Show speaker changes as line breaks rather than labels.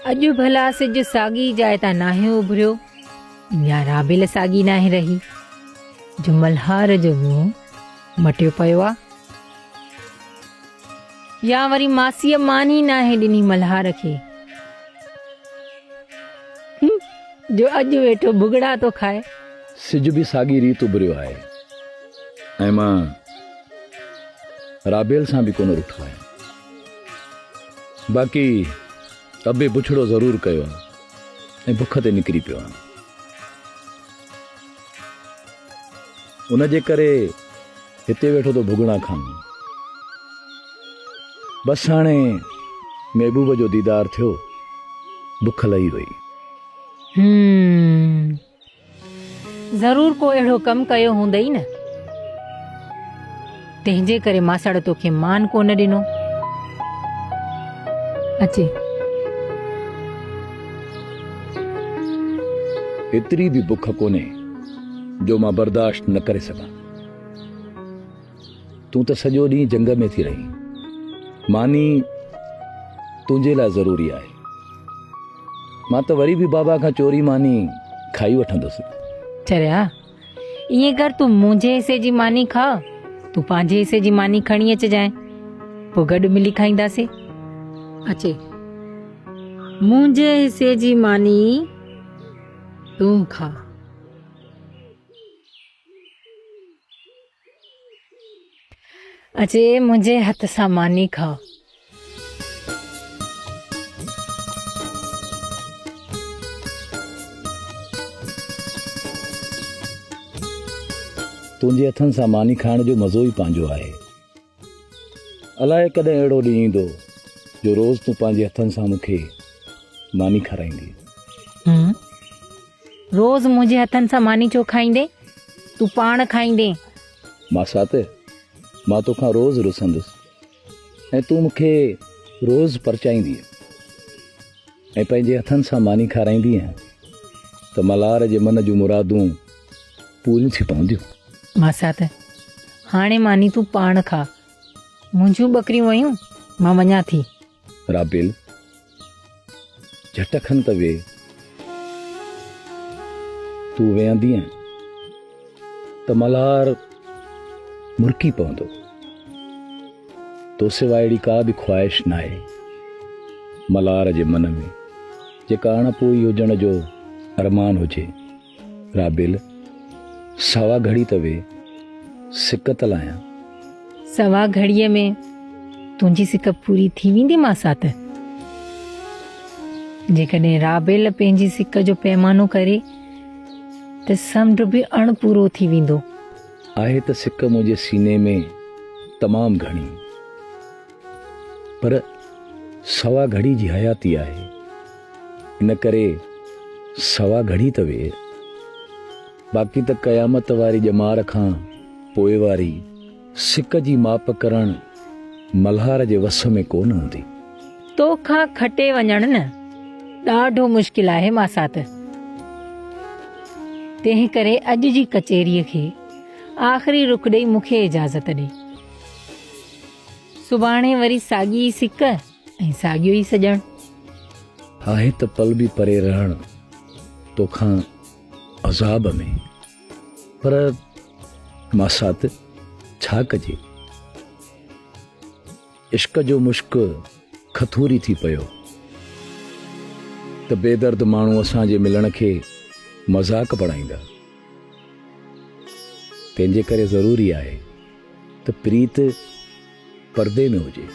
اڄ ڀلا سج ساڳي جاء تان ناهي اڀريو يا رابيل ساڳي ناهي رهي جو ملهار جو منهن مٽيو پيو آ يا وري ماسيء ماني ناهي ڏني ملهار کي جو اڄ ويٺو ڀڳڙا ٿو کائي.
سج به ساڳي ريت اڀريو آهي ۽ مان رابيل سان به ڪونه رٺو آهيان. باقي ابي بڇڙو ضرور ڪيو آهي ۽ بک تي نڪري پيو آهيان. ان جي ڪري هتي ويٺو ٿو ڀڳڙا کان. بس هاڻي محبوب جو ديدار ٿيو، بک لهي وئي.
هم. ضرور ڪو اهڙو ڪم ڪيو هوندئي نه، تنهن جي ڪري ماسڙ توکي مان ڪونه ڏنو. اچي.
ايتري به بک ڪونهي جو مان برداشت نه ڪري سگهان. تون ته سڄو ڏينهن جنگ ۾ ٿي رهين. ماني تنهنجي لاء ضروري آهي. مان ته وري به بابا کان چوري ماني کائي وٺندس.
چريا، ائين ڪر تون منهنجي حصي جي ماني کاء، تون پنهنجي حصي جي ماني کڻي اچجانء، پوء گڏ ملي کائينداسين. اچي، منهنجي حصي جي ماني تون کاء. اچي منهنجي هٿ سان ماني کاء.
تنهنجي هٿن سان ماني کائڻ جو مزو ئي پنهنجو آهي. الائي ڪڏهن اهڙو ڏينهن ايندو جو روز تون پنهنجي هٿن سان مون کي ماني کارائيندين.
روز منهنجي هٿن سان ماني ڇو کائيندين؟ تون پاڻ کائيندين.
ماسات، مان توکان روز رسندس ۽ تون مون کي روز پرچائيندينء ۽ پنهنجي هٿن سان ماني کارائيندينء ته ملهار جي من جون مرادون پوريون ٿي پونديون.
ماسات، هاڻي ماني تون پاڻ کاء. منهنجون ٻڪريون ويون، مان وڃان ٿي.
رابيل، جهٽ کن ته ويهه. تون ويهندينء ته ملهار مرڪي پوندو. تو سوا اهڙي ڪا به خواهش ناهي ملهار جي من ۾، جيڪا اڻ پوري هجڻ جو ارمان هجي. رابيل، سوا گهڙي ته ويهه، سڪ ته لاهيان.
سوا گهڙيء ۾ تنهنجي سڪ پوري ٿي ويندي ماسات؟ جيڪڏهن رابيل پنهنجي سڪ جو پيمانو ڪري ته سمنڊ به اڻ پورو ٿي ويندو.
آهي ته سڪ منهنجي سيني ۾ تمام گهڻي، پر سوا گهڙي جي حياتي آهي، ان ڪري سوا گهڙي ته ويهه. باقي ته قيامت واري ڄمار کان پوء واري سڪ جي ماپ ڪرڻ ملهار جي وس ۾ ڪو نه هوندي.
تو کان کٽي وڃڻ نه ڏاڍو مشڪل آهي ماسات. تنهن ڪري اڄ جي ڪچهريء کي آخري رخ ڏئي مون کي اجازت ڏي. سڀاڻي وري ساڳي ئي سڪ ۽ ساڳيو ئي سڄڻ.
آهي ته پل به پري رهڻ توکان عذاب ۾، پر ماسات ڇا ڪجي؟ عشق جو مشڪ کٿوري ٿي پيو ته بيدرد ماڻهو اسان جي ملڻ کي مذاق بڻائيندا. تنهن جي ڪري ضروري آهي ته پريت پردي ۾ هجي.